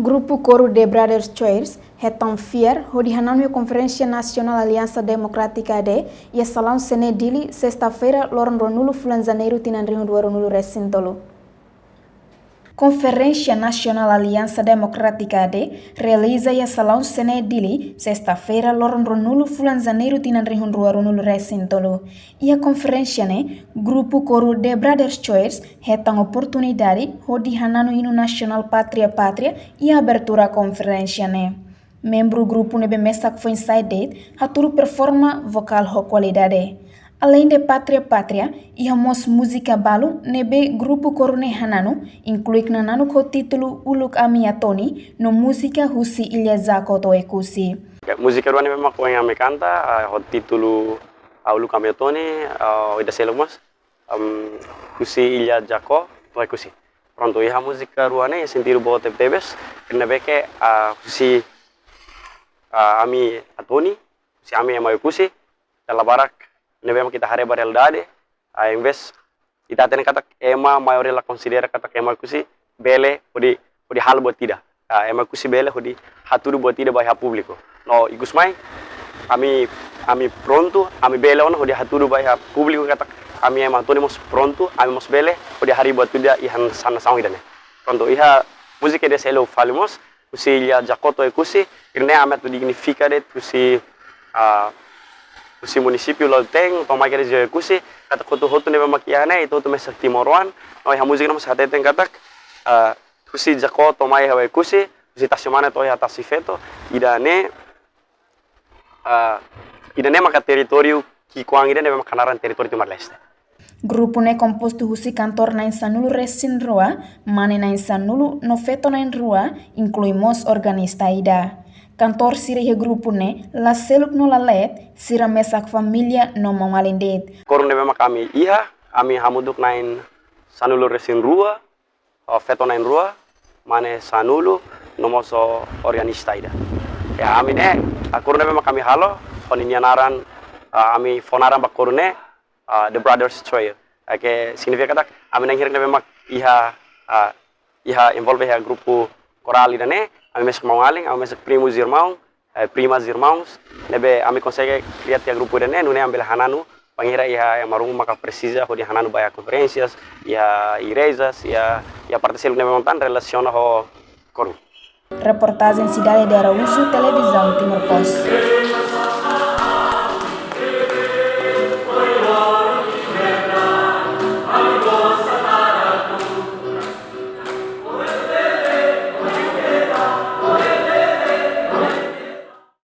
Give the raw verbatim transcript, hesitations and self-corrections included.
Grupu koru The Brothers Choirs hetan fiar hodi hananu iha Konferénsia Nasionál Aliansa Demokrátika A D iha Salaun Sene Dili, sesta-feira, loron ruanulu fulan Janeiru tinan rihun rua ruanulu resin tolu. Konferénsia Nasionál Aliansa Demokrátika A D realiza iha Salaun Sene Dili, sesta-feira, loron ruanulu fulan Janeiru tinan rihun rua ruanulu resin tolu. Iha konferénsia ne'e, grupu koru The Brothers Choirs hetan oportunidade hodi hananu inu nasionál Pátria Pátria iha abertura konferénsia ne'e. Membru grupu ne'ebé mesak foin-sa'e de'it hatudu performa vokál ho kualidade. Aleinde Pátria Pátria, iha mós múzika balu ne'ebé grupu koru ne'e hananu, inklui nananuk ho títulu Uluk Ami Atoni, no múzika husi Illa Jako to'o Oekusi. Ya, múzika rua ne'ebé mak ohin ami kanta, ah, ho títulu, ah, Uluk Ami Atoni, ah, ida seluk mós, am, husi Illa Jako to'o Oekusi. Prontu, iha múzika rua ne'e, iha sentidu boot tebetebes, karena beke, ah, husi, ah, Ami Atoni, husi ami ema Oekusi, dala barak ne'ebé mak ita haree ba realidade, ah, em vez ita hatene katak ema maioria la konsidera katak ema Oekusi bele hodi, hodi halo buat ida. Ah, ema Oekusi bele hodi hatudu buat ida ba iha públiku. No ikusmai, ami, ami prontu, ami bele ona hodi hatudu ba iha públiku katak ami ema Atoni mós prontu, ami mós bele hodi harii buat ida iha nasaun ida-ne'e. Prontu, iha múzika ida seluk fali mós, husi Illa Jako to'o Oekusi, ida-ne'e ami atu dignifika de'it husi, ah, husi munisípiu Lautém, to'o mai kedas iha Oekusi, katak hotu-hotu ne'ebé mak iha ne'e, ita hotu mesak timoroan, no iha múzika ne'e mós hateten katak, ah, husi Jako to'o mai iha Oekusi, husi Tasi Mane to'o iha Tasi Feto, ida-ne'e, ah, ida-ne'e maka territóriu ki'ikoan ida ne'ebé mak hanaran territóriu Timor-Leste. Grupu ne'e kompostu husi kantór na'in sanulu resin rua, mane na'in sanulu no feto na'in rua, inklui mós organista ida. Kantór sira iha grupu ne'e la seluk no la leet, sira mesak família no maun-alin de'it. Koru ne'ebé mak ami iha, ami hamutuk na'in sanulu resin rua, ho feto na'in rua, mane sanulu, no mós ho organista ida. Ya, ami ne'e, ah, koru ne'ebé mak ami halo, ho ninia naran, ah, ami fó naran ba koru ne'e, ah, The Brothers Choir. Ah, ke signifika katak, ami na'in hirak ne'ebé mak iha, ah, iha envolve iha grupu korál ida-ne'e, ami mesak maun-alin, ami mesak primos e irmãos, eh, primas e irmãos, ne'ebé ami konsege kria tiha grupu ida-ne'e, nune'e ami bele hananu, bainhira iha ema ruma maka presiza hodi hananu ba iha konferénsias, iha igrejas, iha, iha parte seluk ne'ebé mak tan relasiona ho koru. Reportajen Cidália de Araújo, Televizaun Timor Post.